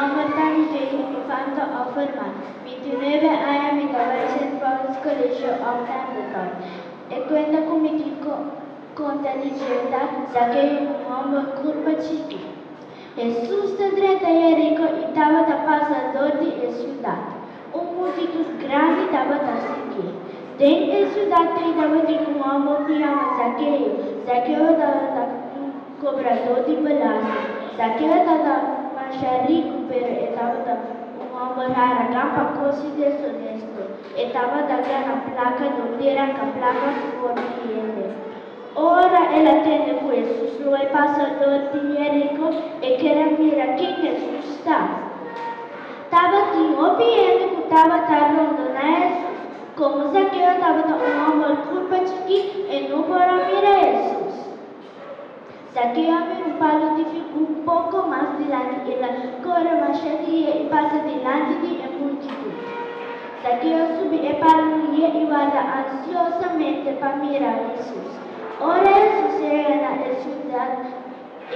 nòmber ta Mijail, mi fam ta Offerman. 29 aña, mi ta bai Sint Paulus College op Pendleton. E kuenta ku mi tin konta di dje ta Zakeo, un hòmber kurpa chiki. Hesus ta drenta Jeriko i tabata pasa dor di e siudat. Un multitut grandi tabata siguié. Den e siudat ei tabatin un hòmber ku yama Zakeo. Zakeo tabata un kobradó di belasting. Zakeo tabata masha riku, pero e tabata un hòmber haragan pa kos i desonesto. E tabata gana plaka dor di ranka plaka for di hende. Ora el a tende ku Hesus lo e pasa dor di Jeriko, e ker a mira ken Hesus ta. Tabatin hopi hende ku tabata rondoná Hesus. Komo Zakeo tabata un hòmber kurpa chikí, e no por a mira Hesus. Zakeo a mira un palu di figu poko mas dilanti, el a kore masha lihé i pasa dilanti di e multitut. Zakeo a subi e palu lihé i warda ansiosamente pa mira Hesus. Ora Hesus yega na e siudat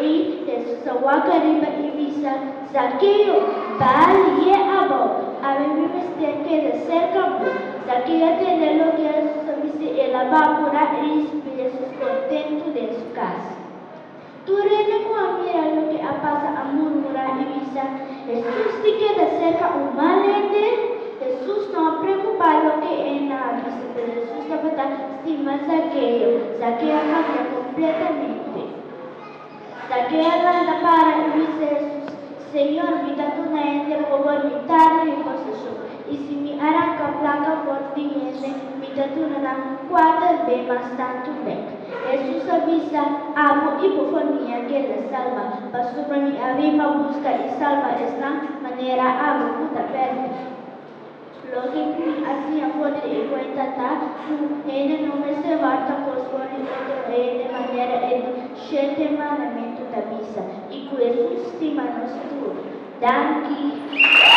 ei, Hesus a wak ariba i bisa, Zakeo, baha lihé abou, awe mi mester keda serka bo. Zakeo a tende loke Hesus a bisa i el a baha purá i risibí Hesus kontentu den su kas. Tur hende ku a mira loke a pasa a murmurá i bisa, Hesus di keda serka un mal hende? Hesus no a preokupá loke hende a bisa, pero Hesus tabata stima Zakeo. Zakeo a kambia kompletamente. Zakeo a lanta para i bisa Hesus, Señor, mi ta duna hende pober mitar di mi poseshon, i si mi a ranka plaka for di hende, mi ta duna nan kuater be mas tantu bek. Hesus a bisa, Abo i bo famia keda salba, pasobra mi a bin pa buska i salba esnan manera abo ku ta pèrdí. Loke ku mi a siña for di e kuenta ta ku hende no mester warda kos for di otro hende manera e di shete mandamentu ta bisa, i ku Hesus stima nos tur. Danki!